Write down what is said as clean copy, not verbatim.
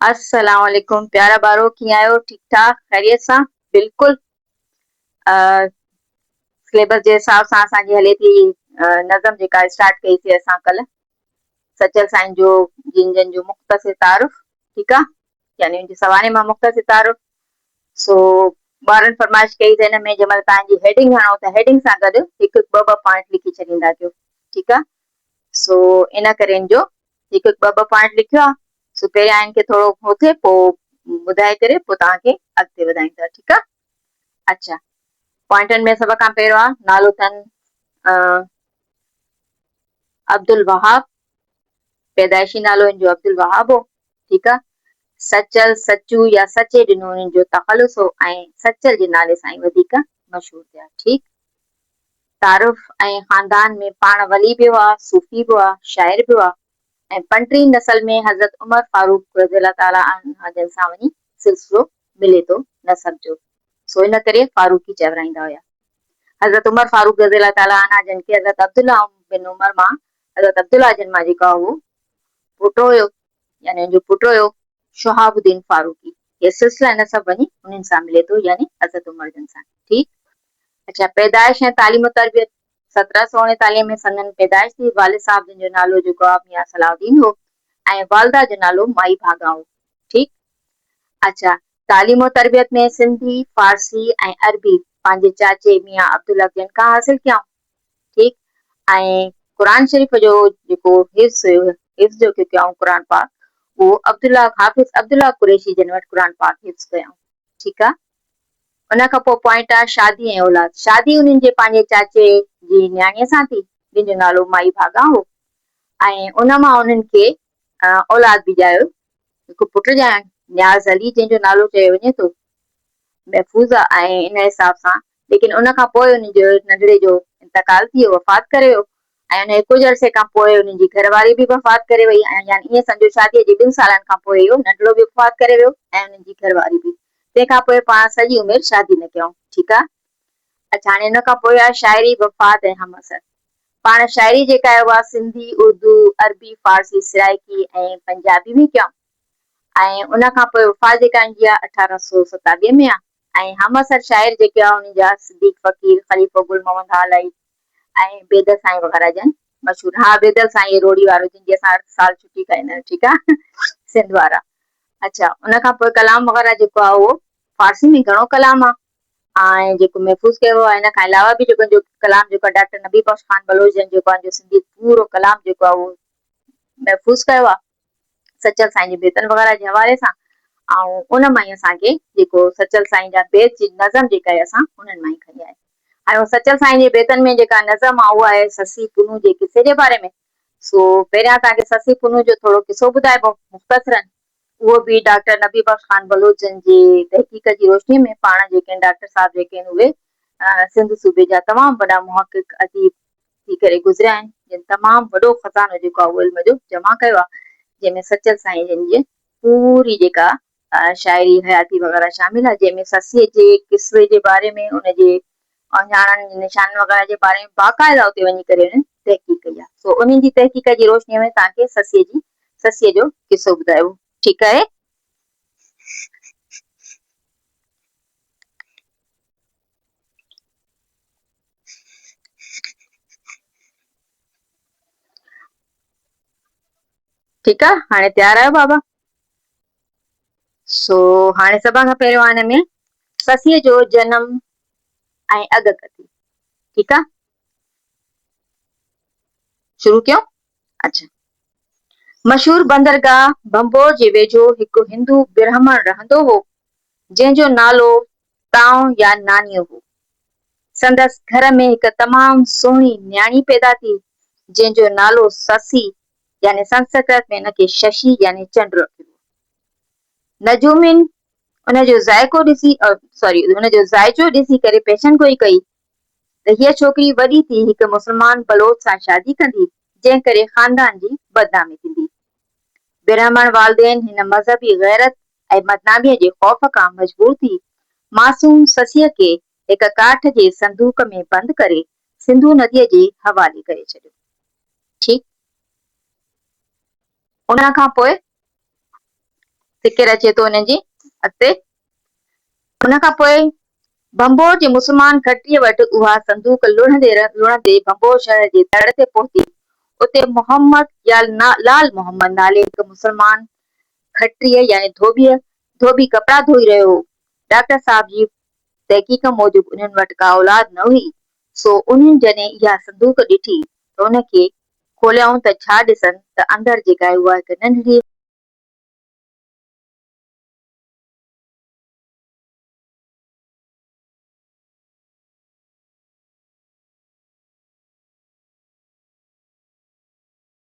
السلام عليڪم پيارا ٻارو ڪيئن آهيو ٺيڪ ٺاڪ خيريت سان بلڪل سليبس جي حساب سان اسان جي هلي ٿي نظم جيڪا اسٽارٽ ڪئي سي اسان ڪل سچل سائين جو جن جن جو مختصر تعارف ٺيڪ آ يعني ان جي سوانح مان مختصر تعارف سو ٻارن فرمائش ڪئي ته ان ۾ جنهن مهل توهان جي هيڊنگ هڻو ته هيڊنگ سان گڏ هڪ هڪ ٻه ٻه پوائنٽ لکي ڇڏيندا ڪيو ٺيڪ آ سو ان ڪري ان جو هڪ هڪ ٻه ٻه پوائنٽ لکيو آ سو پهريان ان کي ٿورو هو ٿئي پوء ٻڌائي ڪري پوء توهان کي اڳتي وڌايون ٿا ٺيڪ آ اچھا پوائنٽن ۾ سڀ کان پهريون آ نالو اٿن عبدالوهاب پيدائشي نالو هن جو عبدالوهاب هو ٺيڪ آ سچل سچو يا سچي ڏنو هنن جو تخلص هو ۽ سچل جي نالي سان ئي وڌيڪ مشهور ٿيا ٺيڪ تعارف ۽ خاندان ۾ پاڻ ولي به هئا صوفي به هئا شاعر به هئا ۽ پنٽين نسل ۾ حضرت عمر فاروق رضي الله تعالٰي عنه جن سان وڃي سلسلو ملي ٿو نسب جو سو ان ڪري فاروقي چورائيندا هيا حضرت عمر فاروق رضي الله تعالٰي عنه جن کي حضرت عبدالله بن عمر مان حضرت عبدالله جن مان جيڪو هو پوٽو هيو يعني ان جو پٽ هيو شهاب الدين فاروقي هي سلسله نسب وڃي انهن سان ملي ٿو يعني حضرت عمر جن سان ٺيڪ اڇا پيدائش ۽ تعليم و تربيت 1739 ۾ سندن پيدائش ٿي والد صاحب جن جو نالو جيڪو آهي ميان صلاح الدين هو ۽ والده جو نالو مائي ڀاڳان هو ٺيڪ اڇا تعليم و تربيت ۾ سنڌي، فارسي ۽ عربي پنهنجي چاچي ميان عبدالحق جن کان حاصل ڪيائون. ٺيڪ ۽ قرآن شريف جو جيڪو حفظ هيو، حفظ جيڪو ڪيائون قرآن پاڪ اهو عبدالله حافظ عبدالله قريشي جن وٽ قرآن پاڪ حفظ ڪيائون. ٺيڪ آ. ان کان پوء پوائنٽ آ شادي ۽ اولاد. شادي انهن جي پنهنجي چاچي جي نياڻيء سان ٿي، جنهن جو نالو مائي ڀاڳان هو ۽ ان مان انهن کي اولاد به ڄايو. هڪ پٽ ڄايائين، نياز علي جنهن جو نالو چيو وڃي ٿو، محفوظ آ ۽ ان حساب سان ليڪن ان کان پوء ان جو ننڍڙي جو انتقال ٿي ويو، وفات ڪري ويو ۽ ان جي ڪجهه عرصي کان پوء ان جي گهر واري به وفات ڪري وئي ۽ يعني ائين سمجهو شاديء جي ٻن سالن کان پوء اهو ننڍڙو به وفات ڪري ويو ۽ ان جي گهر واري به تنهن کان پوء پاڻ سڄي عمر شادي نه ڪيائون ٺيڪ آ اڇا هاڻي ان کان پوء آ شاعري وفات ۽ همعصر پاڻ شاعري جيڪا آهي اها سنڌي، اردو، عربي، فارسي، سرائيڪي ۽ پنجابي ۾ ڪيائون ۽ ان کان پوء وفات جيڪا ان جي آهي 1827 ۾ آهي ۽ همعصر شاعر جيڪي هئا انهن جا صديق فقير، خليفو گل محمد هالائي ۽ بيدل سائين وغيره جن مشهور ها بيدل سائين اهي روهڙي وارو جن جي اسان هر سال ڇٽي کائيندا آهيون ٺيڪ آهي سنڌ وارا اڇا ان کان پوء ڪلام وغيره جيڪو آهي اهو فارسي ۾ گهڻو ڪلام آهي ۽ جيڪو محفوظ ڪيو ويو آهي ان کان علاوه به جيڪو جو ڪلام جيڪو ڊاڪٽر نبي بخش خان بلوچ جن جيڪو آهي جو سنڌي پورو ڪلام جيڪو آهي اهو محفوظ ڪيو آهي سچل سائين جي بيتن وغيره جي حوالي سان ۽ ان مان ئي اسان کي جيڪو سچل سائين جا بيت جي نظم جيڪا آهي اسان انهن مان ئي کنئي آهي ۽ سچل سائين جي بيتن ۾ جيڪا نظم آهي اها آهي سسي پنهون جي قصي جي باري ۾ سو پهريان توهان کي سسي پنهون جو ٿورو قصو ٻڌائبو مختصرا اهو به ڊاڪٽر نبي بخش خان بلوچ جن جي تحقيق جي روشنيء ۾ پاڻ جيڪي آهن ڊاڪٽر صاحب جيڪي آهن اهي سنڌ صوبي جا تمام وڏا محقق اديب ٿي ڪري گذريا آهن جن تمام وڏو خزانو جيڪو آهي اهو علم جو جمع ڪيو آهي جنهن ۾ سچل سائين جن جي پوري جيڪا شاعري حياتي وغيره شامل آهي جنهن ۾ سسيء جي قصي جي باري ۾ ان جي اهڃاڻن نشانن وغيره جي باري ۾ باقاعده اتي وڃي ڪري انهن تحقيق ڪئي آهي سو انهن جي تحقيق جي روشنيء ۾ توهان کي سسيء جي سسيء جو قصو ٻڌايو ٺيڪ آهي. ٺيڪ آهي هاڻي تيار آهيو بابا سو هاڻي سڀ کان پهريون آهي هن ۾ سسيء جو جنم ۽ اڳڪٿي ٺيڪ آ شروع ڪيون اڇا مشهور بندرگاهه ڀنڀور جي ويجهو هڪ هندو برهمڻ رهندو هو جنهن جو نالو تائون يا نانيو هو سندس گهر ۾ هڪ تمام سهڻي نياڻي پيدا ٿي جنهن جو نالو سسي يعني سنسڪرت ۾ ان کي ششي يعني چنڊ رکيو ويو نجومين ان جو ذائقو ڏسي سوري ان جو ذائچو ڏسي ڪري پيشن گوئي ڪئي ته هيء ڇوڪري وڏي ٿي هڪ مسلمان بلوچ سان شادي ڪندي جنهن ڪري خاندان جي بدنامي ٿيندي. برهمڻ والدين هن مذهبي غيرت ۽ بدناميء جي خوف کان مجبور ٿي معصوم سسيء کي هڪ ڪاٺ جي صندوق ۾ بند ڪري سنڌو نديء جي حوالي ڪري ڇڏيو. ٺيڪ ان کان پوء. ذڪر اچي ٿو انهن جي اڳتي. ان کان پوء ڀنڀور جي مسلمان کٽريء وٽ اها صندوق لڙهندي لڙهندي ڀنڀور شهر جي دڙ تي پهتي. اتي محمد يا لال محمد نالي هڪ مسلمان کٽريء يعني ڌوٻيء ڌوٻي ڪپڙا ڌوئي رهيو هو. ڊاڪٽر صاحب جي تحقيق موجب انهن وٽ ڪا اولاد نه هئي، سو انهن جڏهن اها صندوق ڏٺي ته ان کي کوليائون ته ڇا ڏسن ته اندر جيڪا آهي اها هڪ ننڍڙي.